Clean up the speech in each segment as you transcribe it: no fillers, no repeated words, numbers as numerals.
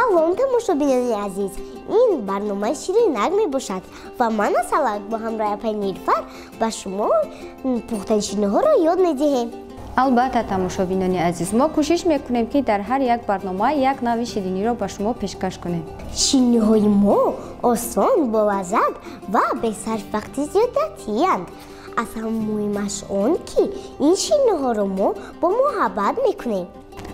Салом, тамошобинони азиз. Ин барномаи Ширинак мебошад ва ман Асалак бо ҳамроҳи апаи Нилуфар ба шумо пухтани ширинӣҳоро ёд медиҳем. Албатта, тамошобинони азиз, мо кӯшиш мекунем, ки дар ҳар як барнома як нави шириниро ба шумо пешкаш кунем. Шириниҳои мо осон, болаззат ва бесарф вақти зиёдатиянд. Аз ҳама муҳимаш он, ки ин шириниҳоро мо бо муҳаббат мекунем.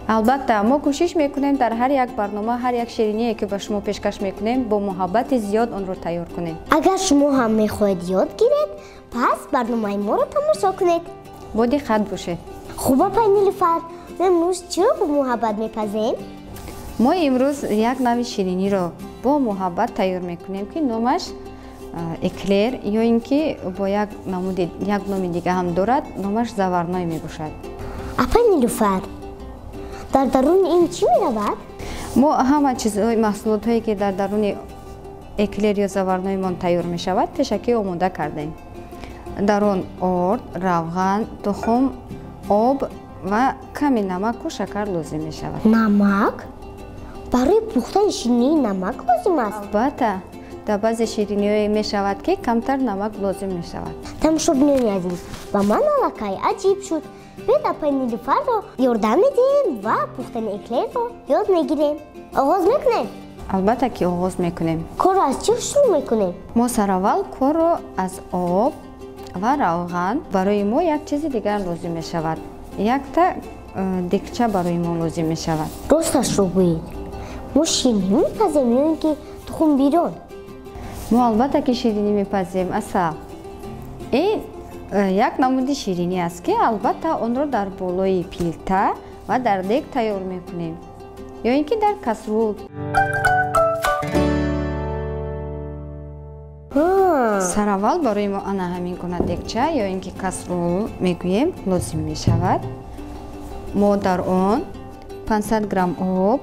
Албатта, мо кӯшиш мекунем дар ҳар як барнома ҳар як шириние, ки ба шумо пешкаш мекунем, бо муҳаббати зиёд онро тайёр кунем. Агар шумо ҳам мехоҳед ёд гиред, пас барномаи моро тамошо кунед. Бо диққат бошед. Хуб, апаи Нилуфар, мо имрӯз чиро бо муҳаббат мепазем? Мо имрӯз як нави шириниро бо муҳаббат тайёр мекунем, ки номаш эклер ё ин ки бо як намуди, як номи дига ҳам дорад, номаш заварной мебошад. Апаи Нилуфар, дар даруни ин чӣ меравад? Мо ҳама чизҳои маҳсулотҳое, ки дар даруни эклер ё заварноймон тайёр мешавад, пешакӣ омода кардем. Дар он орд, равған, тухм, об ва ками намаку шакар лозим мешавад. Намак? Барои пухтани ширинии намак лозим аст? Албатта, дар баъзе шириниҳое мешавад, ки камтар намак лозим мешавад. Тамошобинони азиз, ба ман аллакай аҷиб шуд. Биёед апаи Нилуфарро ёрдам медиҳем ва пухтани эклерро ёд мегирем. Оғоз мекунем? Албатта, ки оғоз мекунем. Корро аз чӣ шурӯъ мекунем? Мо сараввал корро аз об ва равған. Барои мо як чизи дигар лозим мешавад. Якта дегча барои мо лозим мешавад. Росташро гӯед, мо ширинӣ мепазем ё ин ки тухмбирон? Мо албатта, ки ширинӣ мепазем, Асал. Ин як намуди ширинӣ аст, ки албатта онро дар болои пилта ва дар дег тайёр мекунем ё ин ки дар касрул. Сараввал барои мо ана ҳамин гуна дегча ё ин ки касрул мегӯем лозим мешавад. Мо дар он 500 грамм об,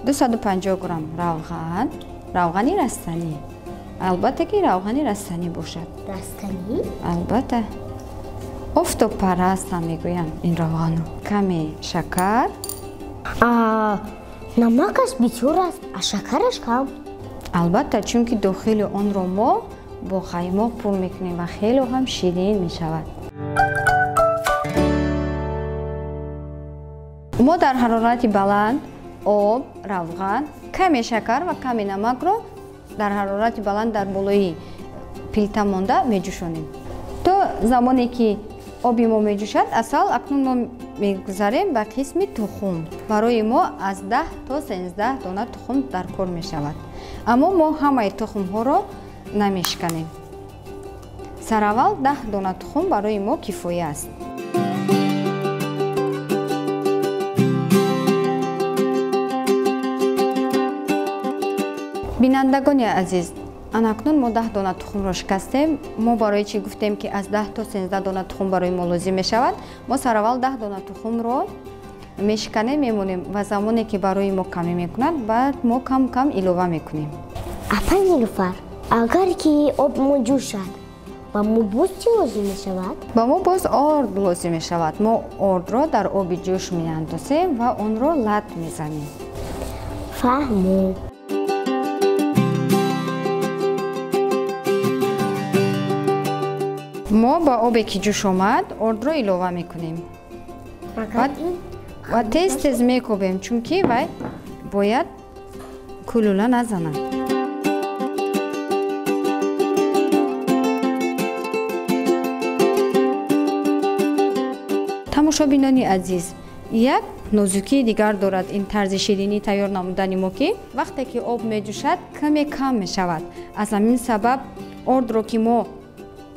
250 грамм равған, равғани растанӣ. Албатта, ки равғани растанӣ бошад. Растанӣ? Албатта. Офтобпараст ҳам мегӯянд ин равғанро. Каме шакар. Намакаш бисёр аст, а шакараш кам. Албатта, чунки дохили онро мо бо қаймоқ пур мекунем ва хело ҳам ширин мешавад. Мо дар ҳарорати баланд об, равған, каме шакар ва каме намакро дар ҳарорати баланд дар болои пилта монда меҷӯшонем. То замоне ки оби мо меҷӯшад, Асал, акнун мо мегузарем ба қисми тухм. Барои мо аз 10 то 13 дона тухм дар кор мешавад. Аммо мо ҳамаи тухмҳоро намешиканем. Сараввал 10 дона тухм барои мо кифоя аст. Бинандагони азиз, анакнун мо 10 дона тухмро шикастем. Мо барои чӣ гуфтем, ки аз 10 то 13 дона тухм барои мо лозим мешавад? Мо сараввал 10 дона тухмро мешиканем, мемонем ва замоне ки барои мо камӣ мекунад, баъд мо кам кам илова мекунем. Апаи Нилуфар, агар ки об мо ҷӯшад, ба мо боз чӣ лозим мешавад? Ба мо боз орд лозим мешавад. Мо ордро дар оби ҷӯш меандозем ва онро лат мезанем. Фаҳмо. Мо ба обе ки ҷӯш омад, ордро илова мекунем ва тез тез мекобем, чунки вай бояд кулула назанад. Тамошобинони азиз, як нозукии дигар дорад ин тарзи ширинӣ тайёр намудани мо, ки вақте ки об меҷӯшад, каме кам мешавад. Аз ҳамин сабаб ордро, ки мо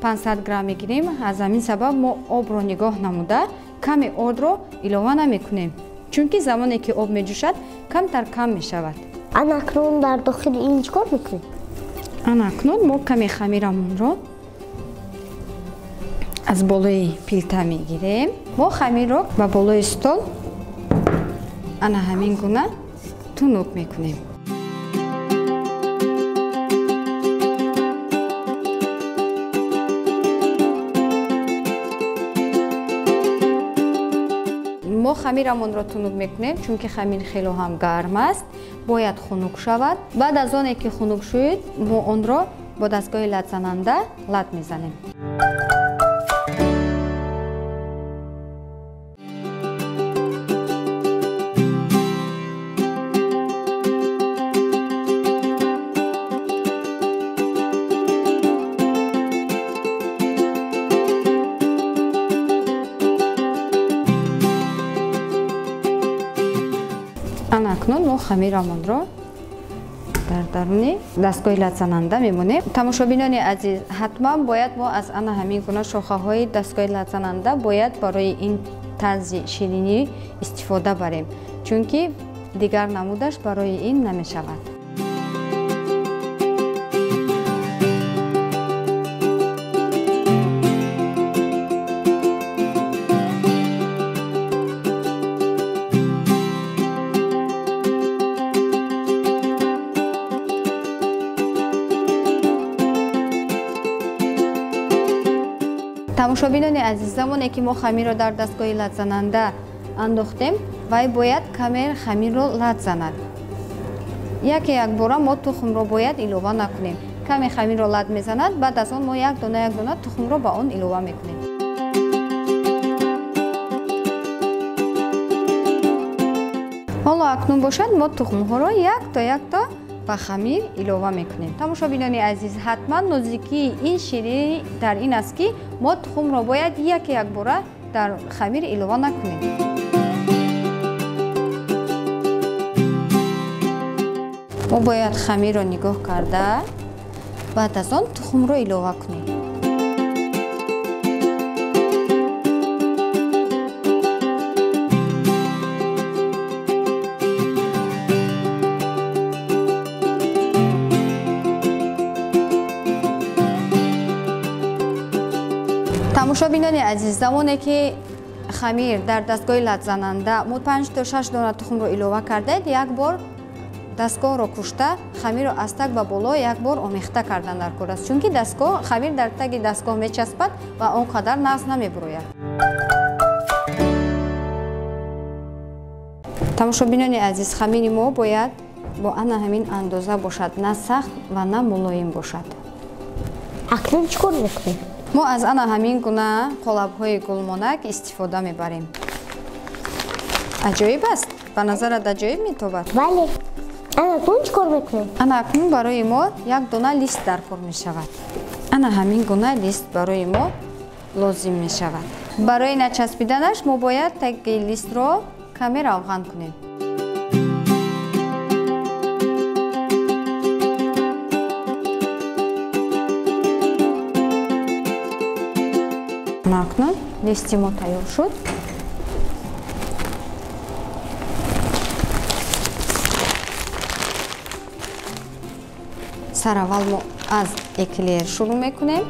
500 грамм мегирем, аз ҳамин сабаб мо обро нигоҳ намуда каме ордро илова намекунем, чунки замоне ки об меҷӯшад, камтар кам мешавад. Анакнун дар дохили ин чӣ кор мекунем? Анакнун мо каме хамирамонро аз болои пилта мегирем. Мо хамирро ба болои стол ана ҳамин гуна тунук мекунем. Мо хамирамонро тунук мекунем, чунки хамир хело ҳам гарм аст, бояд хунук шавад. Баъд аз оне ки хунук шуд, мо онро бо дастгоҳи латзананда лат мезанем. Ана акнун мо хамирамонро дар даруни дастгоҳи латзананда мемонем. Тамошобинони азиз, ҳатман бояд мо аз ана ҳамин гуна шохаҳои дастгоҳи латзананда бояд барои ин тарзи ширинӣ истифода барем, чунки дигар намудаш барои ин намешавад. Тамошобинони азиз, замоне ки мо хамирро дар дастгоҳи латзананда андохтем, вай бояд каме хамирро лат занад. Яке якбора мо тухмро бояд илова накунем. Каме хамирро лат мезанад, баъд аз он мо як дона як дона тухмро ба он илова мекунем. Ҳоло акнун бошад, мо тухмҳоро якто якто ба хамир илова мекунем. Тамошобинони азиз, ҳатман нозикии ин ширинӣ дар ин аст, ки мо тухмро бояд яке якбора дар хамир илова накунем. Мо бояд хамирро нигоҳ карда, баъд аз он тухмро илова кунем. Тамошобинони азиз, замоне ки хамир дар дастгоҳи латзананда мо 5 то 6 дона тухмро илова кардаед, як бор дастгоҳро кушта, хамирро аз таг ба боло як бор омехта кардан даркор аст, чунки дастгоҳ хамир дар таги дастгоҳ мечаспад ва он қадар нағз намебурояд. Тамошобинони азиз, хамири мо бояд бо ана ҳамин андоза бошад, на сахт ва на мулоим бошад. Акнун чӣ кор мекунем? Мо аз ана ҳамин гуна қолабҳои гулмонак истифода мебарем. Аҷоиб аст? Ба назарат аҷоиб метобад? Бале. Ана акнун чӣ кор мекунем? Ана акнун барои мо як дона лист даркор мешавад. Ана ҳамин гуна лист барои мо лозим мешавад. Барои начаспиданаш мо бояд таги листро каме равған кунем. Акнун листи мо тайёр шуд. Сараввал мо аз эклер шурӯъ мекунем.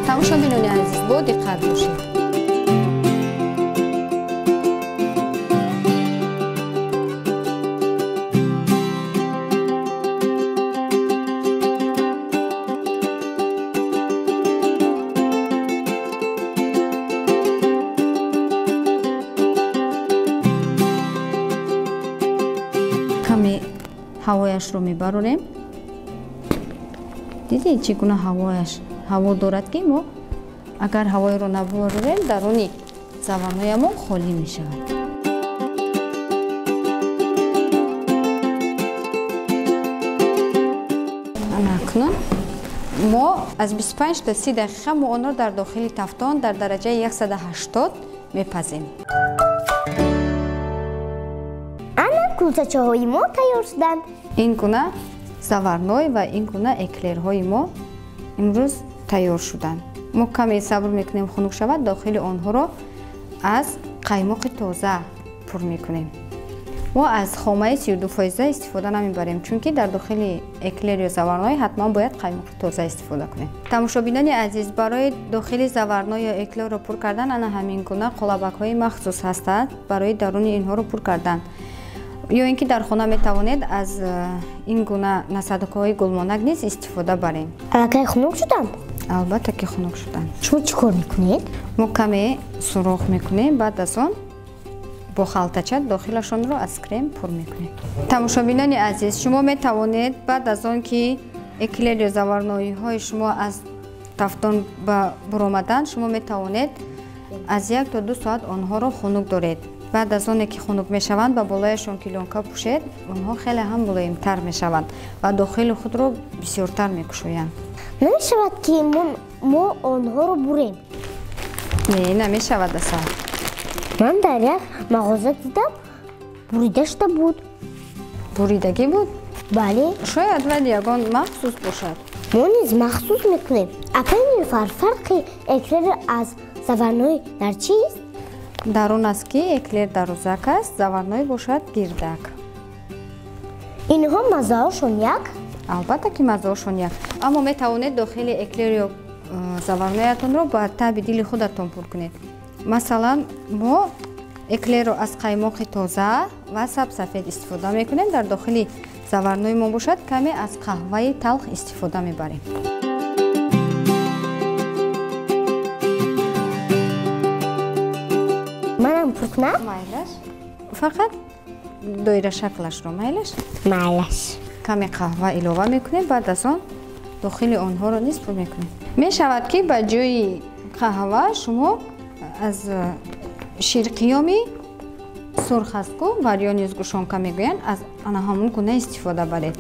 Тамошобинони азиз, бо диққат бошед. Каме ҳавояшро мебарорем. Дидед чӣ гуна ҳавояш ҳаво дорад, ки мо агар ҳавоеро набарорем, даруни заварноямон холӣ мешавад. Ана акнун мо аз 25 то 30 дақиқа мо онро дар дохили тафтон дар дараҷаи 180 мепазем. Ана кулчачаҳои мо тайёр шуданд. Ин гуна заварной ва ин гуна эклерҳои мо имрӯз тайёр шуданд. Мо каме сабр мекунем хунук шавад, дохили онҳоро аз қаймоқи тоза пур мекунем. Мо аз хомаи 32% истифода намебарем, чунки дар дохили эклер ё заварной ҳатман бояд қаймоқи тоза истифода кунем. Тамошобинони азиз, барои дохили заварной ё эклерро пур кардан ана ҳамин гуна қолабакҳои махсус ҳастанд барои даруни инҳоро пур кардан. Ё ин ки дар хона метавонед аз ин гуна насадкҳои гулмонак низ истифода барем. Аллакай хунук шуданд? Албатта ки хунук шуданд. Шумо чӣ кор мекунед? Мо каме сурох мекунем, баъд аз он бо халтача дохилашонро аз крем пур мекунем. Тамошобинони азиз, шумо метавонед баъд аз он ки эклер ё заварноиҳои шумо аз тафтон ба буромаданд, шумо метавонед аз 1 то 2 соат онҳоро хунук доред. Баъд аз оне ки хунук мешаванд, ба болояшон клеёнка пӯшед, онҳо хеле ҳам мулоимтар мешаванд ва дохили худро бисёртар мекушоянд. Намешавад ки мо онҳоро бурем? Не, намешавад асал. Ман дар як мағоза дидам, бурида шуда буд. Буридагӣ буд? Бале. Шояд вале ягон махсус бошад. Мо низ махсус мекунем. Апаи Нилуфар, фарқи эклер аз заварной дар чист? Дар он аст ки эклер дарозак аст, заварной бошад гирдак. Инҳо маззаҳошон як? Албатта ки маззаҳошон як. Аммо метавонед дохили эклер ё заварноятонро ба таъби дили худатон пур кунед. Масалан, мо эклерро аз қаймоқи тоза ва сабсафед истифода мекунем. Дар дохили заварнои мо бошад каме аз қаҳваи талх истифода мебарем. Манам пур кунам? Майлаш. Фақат доирашаклашро майлаш? Майлаш. Каме қаҳва илова мекунем, баъд аз он дохили онҳоро низ пур мекунем. Мешавад ки ба ҷои қаҳва шумо аз ширқиёми сурх аст ку, варёни сгушонка мегӯянд, аз ана ҳамон гуна истифода баред.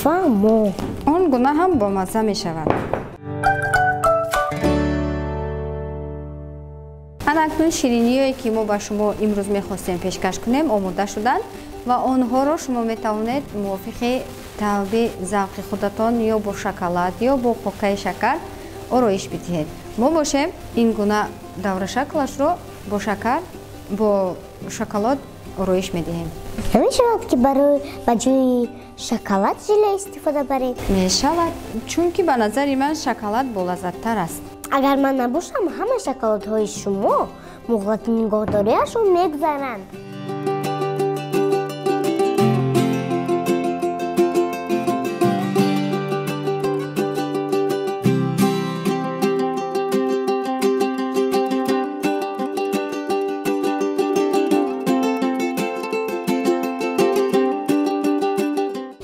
Фаҳмо. Он гуна ҳам бомазза мешавад. Ана акнун шириниҳое ки мо ба шумо имрӯз мехостем пешкаш кунем омода шуданд ва онҳоро шумо метавонед мувофиқи таъби завқи худатон ё бо шоколад ё бо покаи шакар ороиш бидиҳед. Мо бошем ин гуна даврашаклашро бо шакар, бо шоколад ороиш медиҳем. Намешавад ки барои ба ҷои шоколад желе истифода баред? Мешавад, чунки ба назари ман шоколад болаззаттар аст. Агар ман набошам, ҳама шоколадҳои шумо муҳлати нигоҳдориашон мегузаранд.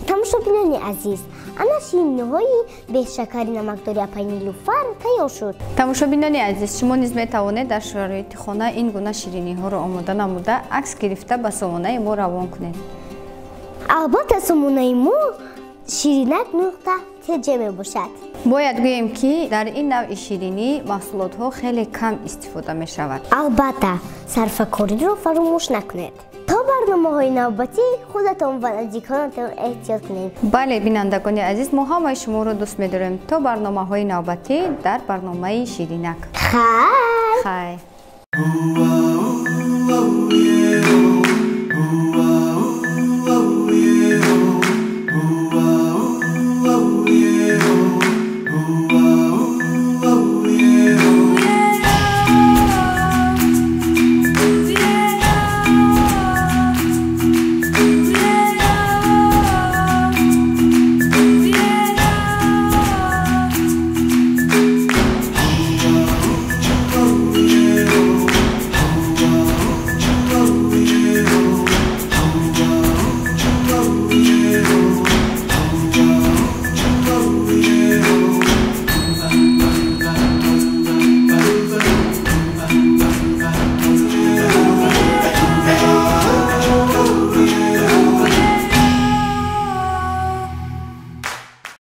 Тамошобинони азиз, ана шириниҳои бешакари намакдори апаи Нилуфар тайёр шуд. Тамошобинони азиз, шумо низ метавонед дар шароити хона ин гуна шириниҳоро омода намуда акс гирифта ба сомонаи мо равон кунед. Албатта сомонаи мо ширинак.тж мебошад. Бояд гӯем ки дар ин навъи ширинӣ маҳсулотҳо хеле кам истифода мешавад. Албатта, сарфакориро фаромӯш накунед. То барномаҳои навбатӣ худатон ва наздиконатон эҳтиёт кунед. Бале, бинандагони азиз, мо ҳамаи шуморо дӯст медорем. То барномаҳои навбатӣ дар барномаи Ширинак. Хайр. Хайр.